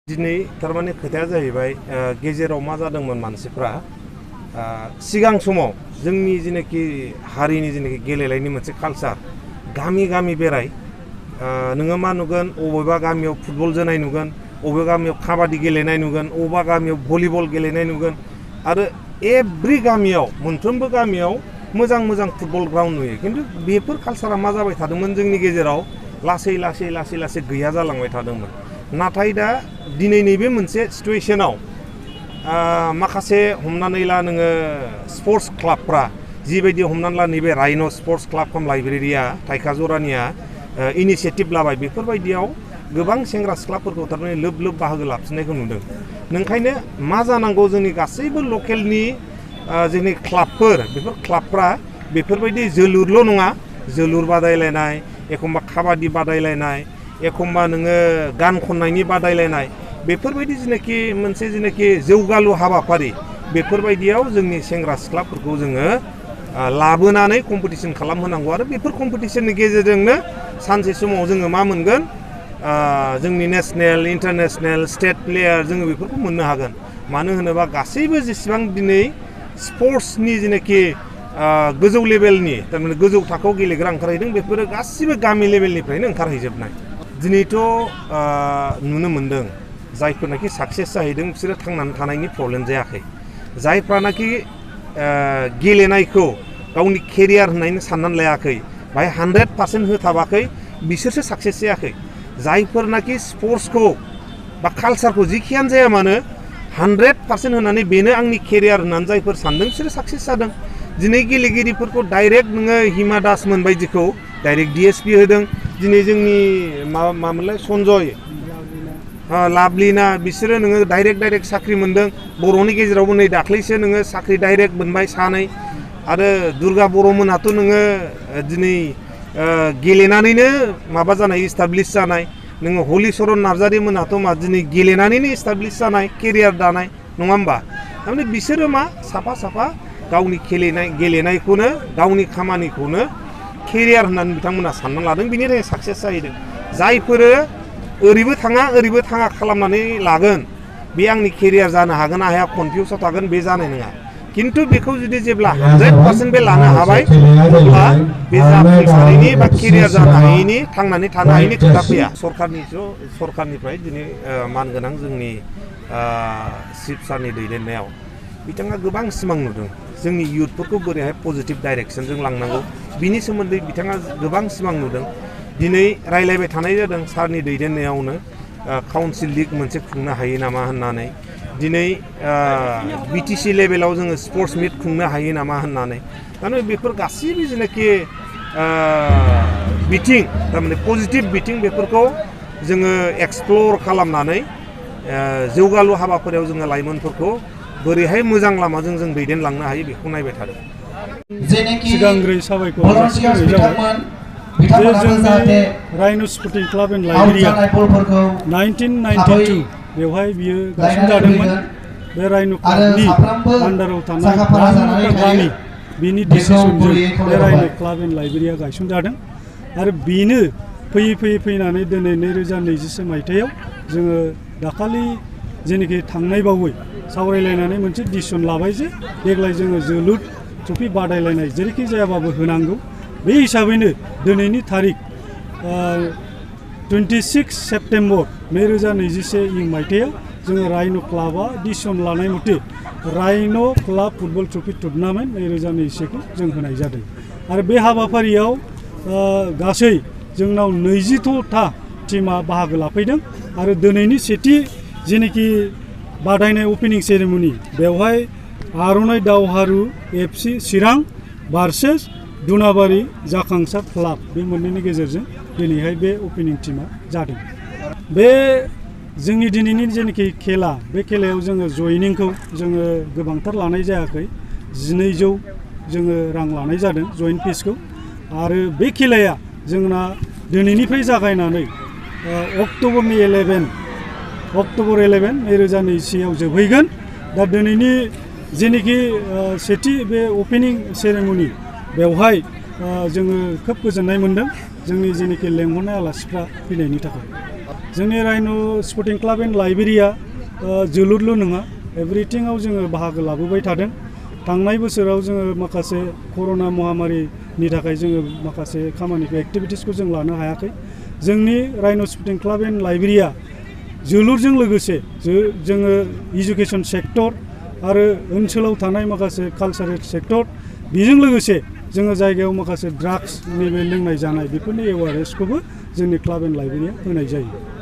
दिनै थारमाने खोथाया जाहैबाय गेजेराव मा जादोंमोन मानसिफ्रा सिगां समाव जोंनि जेनाखि हारिनि जेनाखि गेलेनायनि मोनसे कालचार गामि गामि बेराय नोङो मा नुगोन अबेबा गामियाव फुटबल जोनाय नुगोन अबेबा गामियाव काबादि गेलेनाय नुगोन अबेबा गामियाव भलिबल गेलेनाय नुगोन आरो एभ्रि गामियाव मोनफ्रोमबो गामियाव मोजां मोजां फुटबल ग्राउन्ड नुयो खिन्थु बेफोर कालचारा मा जाबाय थादोंमोन जोंनि गेजेराव लासै लासै लासै लासै गैया जालांबाय थादोंमोन नाथाय दा दिनै नैबे मोनसे सिचुएशनाव माखासे हमनानै ला नोङो स्पर्ट्स क्लाबफ्रा जिबायदि हमनानै ला नैबे राइन' स्पर्ट्स क्लाब कम लाइब्रेरिया थाइखाजरानिया इनिशिएटिभ लाबाय बेफोरबायदियाव गोबां सेंग्रा सिख्लाफोरखौ थारमाने लोब लोब बाहागो लाफिननायखौ नुदों नोंखायनो मा जानांगौ जोंनि गासैबो लकेलनि जोंनि क्लाबफोर बेफोर क्लाबफ्रा बेफोरबायदि जोलुरल' नङा जोलुर बादायलायनाय एखमबा काबादि बादायलायनाय एखमबा नोङो गान खननायनि बादायलायनाय बेफोरबायदि जेनाखि मोनसे जेनाखि जौगालु हाबाफारि बेफोरबायदियाव जोंनि सेंग्रा सिख्लाफोरखौ जोङो लाबोनानै कम्पिटिशन खालामहोनांगौ आरो बेफोर कम्पिटिशननि गेजेरजोंनो सानसे समाव जोङो मा मोनगोन जोंनि नेशनेल इन्टारनेशनेल स्टेट प्लेयार जोङो बेफोरखौ मोननो हागोन मानो होनोबा गासैबो जेसेबां दिनै स्पर्ट्सनि जेनाखि गोजौ लेभेलनि थारमाने गोजौ थाखोआव गेलेग्रा ओंखारहैदों बेफोरो गासिबो गामि लेभेलनिफ्रायनो ओंखारहैजोबनाय दिनैथ' नुनो मोनदों जायफोरनाखि साक्सेस जाहैदों बिसोरो थांनानै थानायनि प्रब्लेम जायाखै जायफ्रानाखि गेलेनायखौ गावनि केरियार होननानै साननानै लायाखै बाहाय 100% होथाबाखै बिसोरसो साक्सेस जायाखै जायफोरनाखि स्पर्ट्सखौ बा कालचारखौ जिखियानो जाया मानो 100% होनानै बेनो आंनि केरियार होननानै जायफोर सानदों बिसोरो साक्सेस जादों दिनै गेलेगिरिफोरखौ डाइरेक्ट नोङो हिमा दासमोन बायदिखौ डाइरेक्ट DSP होदों दिनै जोंनि मामोनलाय सन्जय लाभलिना बिसोरो नोङो डाइरेक्ट साख्रि मोनदों बर'नि गेजेरावबो नै दाख्लैसो नोङो साख्रि डाइरेक्ट मोनबाय सानै आरो दुर्गा बर'मोनहाथ' नोङो दिनै गेलेनानैनो माबा जानाय इस्टाब्लिश जानाय नोङो हलिचरन नार्जारि मोनहाथ' मा दिनै गेलेनानैनो इस्टाब्लिश जानाय केरियार दानाय नङा होमबा थारमाने बिसोरो मा साफा साफा गावनि गेलेनायखौनो गावनि खामानिखौनो केरियार होननानै बिथांमोना सानना लादों बिनि थाखाय साक्सेस जाहैदों जायफोरो ओरैबो थाङा खालामनानै लागोन बे आंनि केरियार जानो हागोन ना हाया कनफिउसआव थागोन बे जानाय नङा खिन्थु बेखौ जुदि जेब्ला 100% बे लानो हाबाय अब्ला बे जाफुंसारैनि बा केरियार जानो हायैनि थांनानै थानो हायैनि खोथा फैया सरकारनिफ्राय दिनै मानगोनां जोंनि चिफ सारनि दैदेननायाव बिथाङा गोबां सिमां नुदों जोंनि इयुथफोरखौ बोरैहाय पजिटिभ डाइरेक्सनजों लांनांगौ बिनि सोमोन्दै बिथाङा गोबां सिमां नुदों दिनै रायलायबाय थानाय जादों सारनि दैदेननायावनो काउन्सिल लिग मोनसे खुंनो हायो नामा होननानै दिनै BTC लेभेलाव जोङो स्पर्ट्स मिट खुंनो हायो नामा होननानै थारमाने बेफोर गासैबो जेनाखि बिथिं थारमाने पजिटिभ बिथिं बेफोरखौ जोङो एक्सप्लर खालामनानै जौगालु हाबाफारियाव जोङो लाइमोनफोरखौ बोरैहाय मोजां लामाजों जों दैदेनलांनो हायो बेखौ नायबाय थादों सिगांग्रो साबायखर जासिनाय जाबाय जे जोंनि राइन' स्पर्टिं क्लाब एन्ड लाइब्रेरिया 1992 बेवहाय बियो गायसनजादोंमोन बे राइन' क्लाबनि आन्डाराव थानाय गामि बिनि डिसिसनजों बे राइन' क्लाब एन्ड लाइब्रेरिया गायसनजादों आरो बेनो फैनानै दिनै 2021 मायथाइयाव जोङो दाखालि जेनाखि थांनाय बावै सावरायलायनानै मोनसे डिसिसन लाबाय जे देग्लाय जोङो जोलुर ट्रफि बादायलायनाय जेरैखि जायाबाबो होनांगौ बे हिसाबैनो दिनैनि थारिख 26 सेप्टेम्बर 2021 मायथाइयाव जोङो राइन' क्लाबा डिसिसन लानाय मथे राइन' क्लाब फुटबल ट्रफि टुर्नामेन्ट 2021खौ जों होनाय जादों आरो बे हाबाफारियाव गासै जोंनाव 22था टिमा बाहागो लाफैदों आरो दिनैनि सेथि जेनाखि बादायनाय अपेनिं सेरेमनि बेवहाय आर'नाइ दावहारु FC चिरां भार्सेस दुनाबारि जाखांसार क्लाब बे मोननैनि गेजेरजों दिनैहाय बे अपेनिं टिमा जादों बे जोंनि दिनैनि जेनाखि खेला बे खेलायाव जोङो जयनिंखौ जोङो गोबांथार लानाय जायाखै 1200 जोङो रां लानाय जादों जयेन फिसखौ आरो बे खेलाया जोंना दिनैनिफ्राय जागायनानै अक्ट'बर 11 2021आव जोबहैगोन दा दिनैनि जेनाखि सेथि बे अपेनिं सेरेमनि बेवहाय जोङो खोब गोजोननाय मोनदों जोंनि जेनाखि लेंहरनाय आलासिफ्रा फैनायनि थाखाय जोंनि राइन' स्पर्टिं क्लाब एन्ड लाइब्रेरिया जोलुरल' नङा एभ्रिथिङाव जोङो बाहागो लाबोबाय थादों। थांनाय बोसोराव जोङो माखासे कर'ना महामारिनि थाखाय जोङो माखासे खामानिखौ एक्टिभिटिसखौ जों लानो हायाखै। जोंनि राइन' स्पर्टिं क्लाब एन्ड लाइब्रेरिया जोलुरजों लोगोसे जोङो इडुकेसन सेक्टर आरो ओनसोलाव थानाय माखासे कालसारेल सेक्टर बेजों लोगोसे जोङो जायगायाव माखासे ड्राग्सनि बे लोंनाय जानाय बेफोरनि एवारनेसखौबो जोंनि क्लाब एन्ड लाइब्रेरिया होनाय जायो।